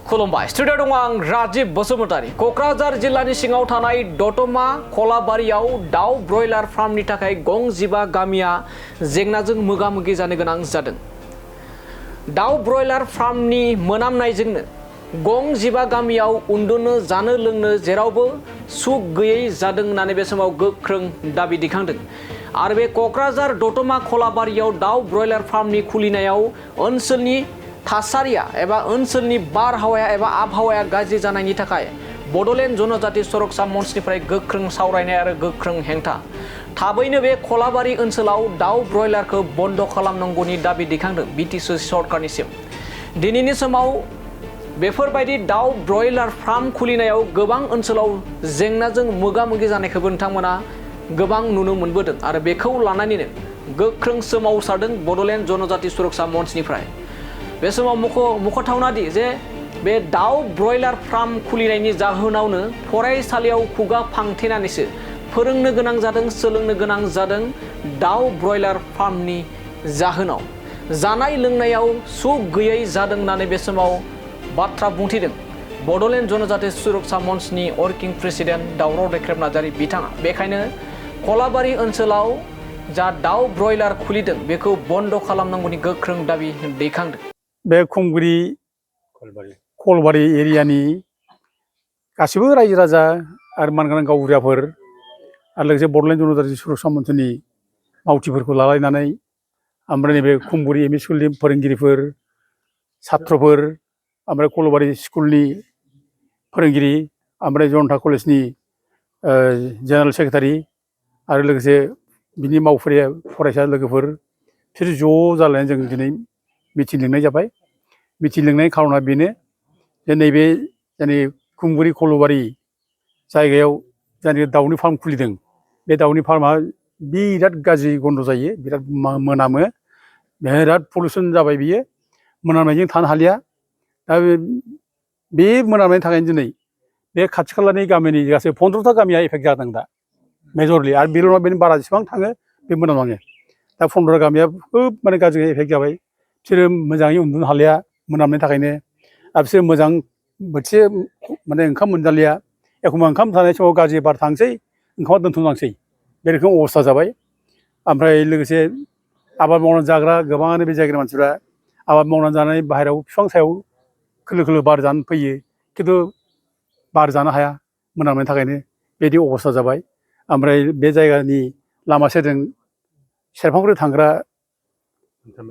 खुलुमबाय स्टुडिअ दं आं राजीव बसुमतारी कक्राझार जिल्लानि सिङाव थानाय दतमा खलाबारियाव दाउ ब्रयलार फार्मनि थाखाय गं 15 गामिया जेंनाजों मोगा-मोगि जानो गोनां जादों। दाउ ब्रयलार फार्मनि मोनामनायजोंनो गं 15 गामियाव उन्दुनो जानो लोंनो जेरावबो सुख गैयै जादों होननानै बे समाव गोख्रों दाबि दैखांदों। आरो बे कक्राझार दतमा खलाबारियाव दाउ ब्रयलार फार्मनि खुलिनायाव ओनसोलनि थासारिया एबा ओनसोलनि बारहावाया एबा आबहावाया गाज्रि जानायनि थाखाय बड'लेण्ड जनजाति सुरक्षा मन्चनिफ्राय गोख्रों सावरायनाय आरो गोख्रों हेंथा। थाबैनो बे खलाबारि ओनसोलाव दाउ ब्रयलारखौ बन्द खालामनांगौनि दाबि दैखांदों बिटिसि सरकारनिसिम। दिनैनि समाव बेफोरबायदि दाउ ब्रयलार फार्म खुलिनायाव गोबां ओनसोलाव जेंनाजों मोगा-मोगि जानायखौबो नोंथांमोना गोबां नुनो मोनबोदों आरो बेखौ लानानैनो गोख्रों सोमावसारदों बड'लेण्ड जनजाति सुरक्षा मन्चनिफ्राय। बे समाव मख'थावना दि जे बे दाउ ब्रयलार फार्म खुलिनायनि जाहोनावनो फरायसालियाव खुगा फांथेनानैसो फोरोंनो गोनां जादों, सोलोंनो गोनां जादों दाउ ब्रयलार फार्मनि जाहोनाव। जानाय लोंनायाव सुख गैयै जादों होननानै बे समाव बाथ्रा बुंथिदों बड'लेण्ड जनजाति सुरक्षा मन्चनि वर्किं प्रेसिडेन्ट दावराव दैख्रेब नार्जारी बिथाङा। बेखायनो खलाबारि ओनसोलाव जा दाउ ब्रयलार खुलिदों बेखौ बन्द खालामनांगौनि गोख्रों दाबि दैखांदों। बे खुंगुरि खलबारि एरियानि गासिबो रायजो राजा आरो मानगोनां गावबुराफोर आरो लोगोसे बड'लेण्ड जनजाति सुरक्षा मन्चनि मावथिफोरखौ लालायनानै ओमफ्राय नैबे खुंगुरि एम इ स्कुलनि फोरोंगिरिफोर, छात्रफोर, ओमफ्राय खलबारि स्कुलनि फोरोंगिरि, ओमफ्राय जनता कलेजनि जेनेरेल सेक्रेटारि आरो लोगोसे बिनि मावफारिया फरायसा लोगोफोर बिसोर ज' जालायनानै जों दिनै मिटिं लिंनाय जाबाय। मिटिं लिंनायनि खारना बेनो जे नैबे जोंनि खुंगुरि खलबारि जायगायाव जायनाखि दाउनि फार्म खुलिदों बे दाउनि फार्मा बिराद गाज्रि गन्ध जायो, बिराद मोनामो, बिराद पलिउसन जाबाय, बियो मोनामनायजों थानो हालिया। दा बे मोनामनायनि थाखायनो दिनै बे खाथि खालानि गामिनि गासै 15टा गामिया एफेक्ट जादों दा मेजरलि। आरो बेल' नङा, बेनि बारा जेसेबां थाङो बे मोनामलाङो। दा 15 गामिया खोब माने गाज्रि एफेक्ट जाबाय। बिसोरो मोजाङै उन्दुनो हालिया मोनामनायनि थाखायनो। आरो बिसोरो मोजां बोथिसे माने ओंखाम मोनजालिया। एखमबा ओंखाम जानाय समाव गाज्रि बार थांसै, ओंखामा दोनथ'नांसै, बे रोखोम अबस्था जाबाय। ओमफ्राय लोगोसे आबाद मावनानै जाग्रा गोबाङानो बे जायगानि मानसिफ्रा आबाद मावनानै जानानै बाहेरायाव बिफां सायाव खोलो खोलो बार जानो फैयो, खिन्थु बार जानो हाया मोनामनायनि थाखायनो, बेबायदि अबस्था जाबाय। ओमफ्राय बे जायगानि लामा सेरजों सेरफांगुरि थांग्रा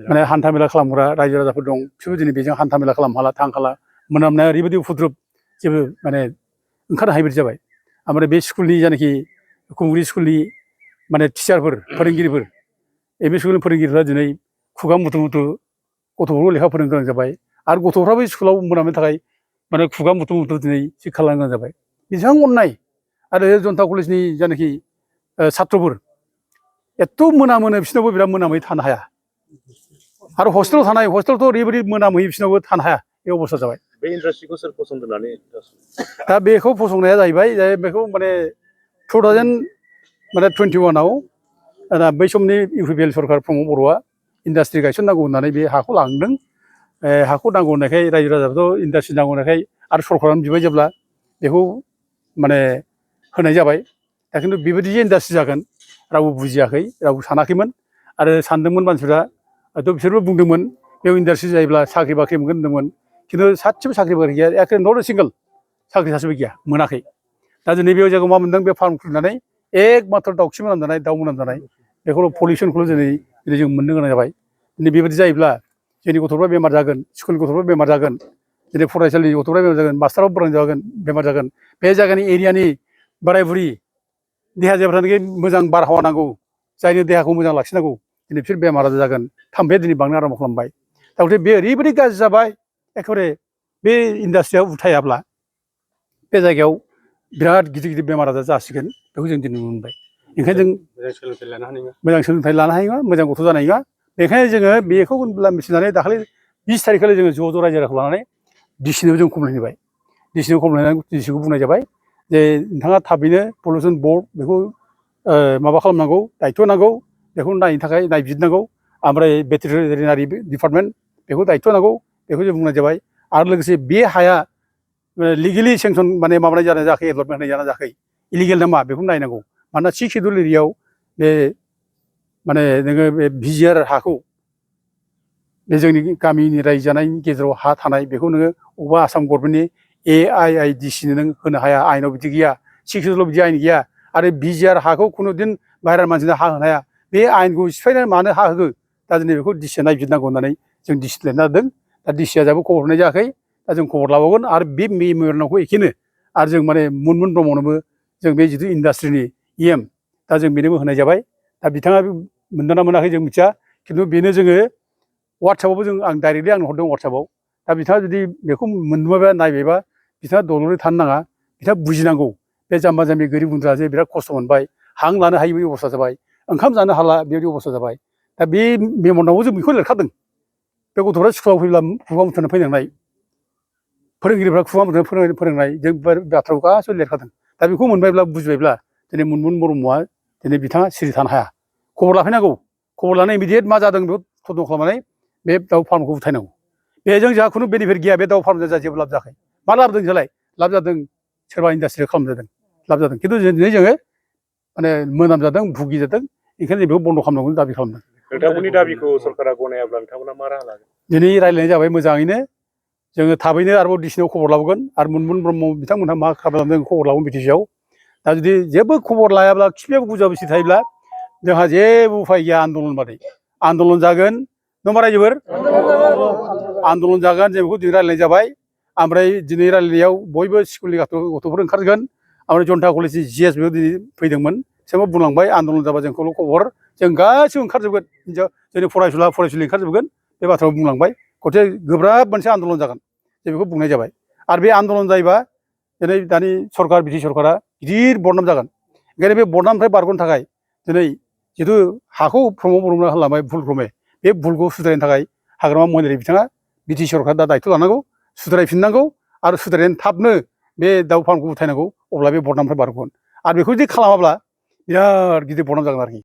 माने हान्था मेला खालामग्रा रायजो राजाफोर दं, बिसोरबो दिनै बेजों हान्था मेला खालामनो हाला, थांनो हाला। मोनामनाया ओरैबायदि उफुद्रुब, जेबो माने ओंखारनो हायि बायदि जाबाय। ओमफ्राय बे स्कुलनि जायनाखि खुंगुरि स्कुलनि माने टिचारफोर, फोरोंगिरिफोर, एम इ स्कुलनि फोरोंगिरिफ्रा दिनै खुगा मुथु मुथु गथ'फोरखौ लेखा फोरोंनो गोनां जाबाय। आरो गथ'फ्राबो स्कुलाव मोनामनायनि थाखाय माने खुगा मुथु मुथु दिनै थिग खालामनो गोनां जाबाय। बेसेबां अननाय। आरो जनता कलेजनि जायनाखि छात्रफोर, एथ' मोनामोनो, बिसोरनावबो बिराद मोनामै थानो हाया। आरो हस्टेलावथ' ओरैबायदि मोनामहैयो, बिसोरनावबो थानो हाया, बे अबस्था जाबाय। बे इन्डास्ट्रिखौ सोर फसंदोंनानै? दा बेखौ फसंनाया जाहैबाय बेखौ माने 2021आव बै समनि इउपिपिएल सरकार प्रमद बर'आ इन्डास्ट्रि गायसननांगौ होननानै बे हाखौ लांदों। हाखौ नांगौ होननायखाय रायजो राजाफ्राथ' इन्डास्ट्रि नांगौ होननायखाय आरो सरकारानो बिबाय जेब्ला बेखौ माने होनाय जाबाय। दा खिन्थु बेबायदि जे इन्डास्ट्रि जागोन रावबो बुजियाखै, रावबो सानाखैमोन। आरो सानदोंमोन मानसिफ्रा, हयथ' बिसोरबो बुंदोंमोन बेयाव इन्डास्ट्रि जायोब्ला साख्रि बाख्रि मोनगोन होनदोंमोन, खिन्थु सासेबो साख्रि बाख्रि गैया, एखे नट ए सिंगोल साख्रि सासेबो गैया, मोनाखै। दा दिनै बे जायगायाव मा मोनदों, बे फार्म खुलिनानै एक माथ्र दाउखि मोनामजानाय, दाउ मोनामजानाय, बेखौल' पलिउसनखौल' दिनै जों मोननो गोनां जाबाय। दिनै बेबायदि जायोब्ला जोंनि गथ'फ्रा बेमार जागोन, स्कुलनि गथ'फ्रा बेमार जागोन, दिनै फरायसालिनि गथ'फ्रा बेमार जागोन, मास्टाराबो बेमार जागोन। बे जायगानि एरियानि बोराय बुरि देहा जायफ्रानोखि मोजां बारहावा नांगौ, जायनि देहाखौ मोजां लाखिनांगौ, दिनै बिसोर बेमार आजार जागोन। थाम्फैया दिनै बांनो आराम्भ खालामबाय। दा गथिखे बे ओरैबायदि गाज्रि जाबाय, एखेबारे बे इन्डास्ट्रिया उथायाब्ला बे जायगायाव बिराद गिदिर गिदिर बेमार आजार जासिगोन, बेखौ जों दिनै नुनो मोनबाय। ओंखायनो जों मोजां सोलोंथाइ लानो हानाय नङा, मोजां गथ' जानाय नङा। बेखायनो जोङो बेखौ मिथिनानै दाखालि 20 थारिखखालि जोङो ज' ज' रायजो राजाखौ लानानै डिसिनोबो जों कमप्लेन होबाय। डिसिनो कमप्लेन होनानै डिसिखौ बुंनाय जाबाय जे नोंथाङा थाबैनो पलिउसन बर्ड बेखौ माबा खालामनांगौ, दायथ' नांगौ, बेखौ नायनो थाखाय नायबिजिरनांगौ। ओमफ्राय भेटेरिनारि डिपार्टमेन्ट बेखौ दायथ' नांगौ, बेखौ जों बुंनाय जाबाय। आरो लोगोसे बे हाया लिगेलि सेंसन माने माबानाय जानाय जायाखै एलटमेन्ट होनाय जाना जायाखै इलिगेल नामा बेखौ नायनांगौ मानोना 6 सिडुल एरियायाव बे माने नोङो बे भिजिआर हाखौ बे जोंनि गामिनि रायजो जानायनि गेजेराव हा थानाय बेखौ नोङो अबेबा आसाम गभर्नमेन्टनि AIIDC नो नों होनो हाया आयेनाव बिदि गैया 6 सिडुलाव बिदि आयेन गैया आरो भिजिआर हाखौ खुनुदिन बाहेरानि मानसिनो हा होनो हाया बे आयेनखौ सिफायनानै मानो हा होगो दा दिनै बेखौ डिसिआ नायबिजिरनांगौ होननानै जों डिसि लिरना होदों दा डिसिआ दाबो खबर हरनाय जायाखै दा जों खबर लाबावगोन आरो बे मेम'रेन्डामखौ एखेनो आरो जों माने मुनमुन ब्रह्मनोबो जों बे जिथु इन्डास्ट्रिनि EM दा जों बेनोबो होनाय जाबाय दा बिथाङा मोनदोंना मोनाखै जों मिथिया खिन्थु बेनो जोङो वाट्सएपआवबो जों आं डाइरेक्टलि आंनो हरदों वाट्सएपआव दा बिथाङा जुदि बेखौ मोनबायबा नायबायबा बिथाङा दलरै थानो नाङा बिथाङा बुजिनांगौ बे जाम्बा जाम्बि गोरिब गुन्द्रा जे बिराद खस्थ' मोनबाय हां लानो हायि बायदि अबस्था जाबाय ओंखाम जानो हाला बेबायदि अबस्था जाबाय दा बे मेम'रेन्डामाव जों बेखौ लिरखादों बे गथ'फ्रा स्कुलाव फैब्ला खुगा मुथानो फैनांनाय फोरोंगिरिफ्रा खुगा मुथानो फोरोंनाय जों बाथ्राखौ गासैबो लिरखादों दा बेखौ मोनबायब्ला बुजिबायब्ला दिनै मुनमुन ब्रह्मआ दिनै बिथाङा सिरि थानो हाया खबर लाफैनांगौ खबर लानानै इमिडियेट मा जादों बेखौ तदन्त खालामनानै बे दाउ फार्मखौ उथायनांगौ बेजों जोंहा खुनु बेनिफिट गैया बे दाउ फार्मजों जोंहा जेबो लाब जायाखै मा लाब जादों जोंहालाय लाब जादों सोरबा इन्डास्ट्रि खालामजादों लाब जादों खिन्थु दिनै जोङो माने मोनामजादों भुगिजादों ओंखायनो जों बेखौ बन्द' खालामनांगौ दाबि खालामदों नोंथांमोननि दाबिखौ सरकारा गनायाब्ला नोंथांमोना मा राहा लागोन दिनै रायज्लायनाय जाबाय मोजाङैनो जोङो थाबैनो आरोबाव डिसिनाव खबर लाबोगोन आरो मुनमुन ब्रह्म बिथांमोनहा मा खालामदों खबर लाबोगोन बिटिसिआव दा जुदि जेबो खबर लायाब्ला खिफियाबो बुजाबुसि थायोब्ला जोंहा जेबो उफाय गैया आन्दलन बादै आन्दलन जागोन नङा रायजोफोर आन्दलन जागोन जों बेखौ दिनै रायज्लायनाय जाबाय ओमफ्राय दिनै रायज्लायनायाव बयबो स्कुलनि गथ'फोर ओंखारगोन ओमफ्राय जनता कलेजनि GS बेबो दिनै फैदोंमोन बिसोरबो बुंलांबाय आन्दलन जाबा जोंखौल' खबर जों गासैबो ओंखारजोबगोन जोंनि फरायसुला फरायसुलि ओंखारजोबगोन बे बाथ्राखौ बुंलांबाय गथे गोब्राब मोनसे आन्दलन जागोन जों बेखौ बुंनाय जाबाय आरो बे आन्दलन जायोबा दिनै दानि सरकार बिटि सरकारा गिदिर बदनाम जागोन ओंखायनो बे बदनामनिफ्राय बारग'नो थाखाय दिनै जिथु हाखौ प्रमद बर'मोना होलांबाय भुल क्रमे बे भुलखौ सुद्रायनो थाखाय हाग्रामा महिलारि बिथाङा बिटि सरकारा दा दायथ' लानांगौ सुद्रायफिननांगौ आरो सुद्रायनानै थाबनो बे दाउ फार्मखौ उथायनांगौ अब्ला बे बदनामनिफ्राय बारग'गोन आरो बेखौ जुदि खालामाब्ला बिराद गिदिर बदनाम जागोन आरोखि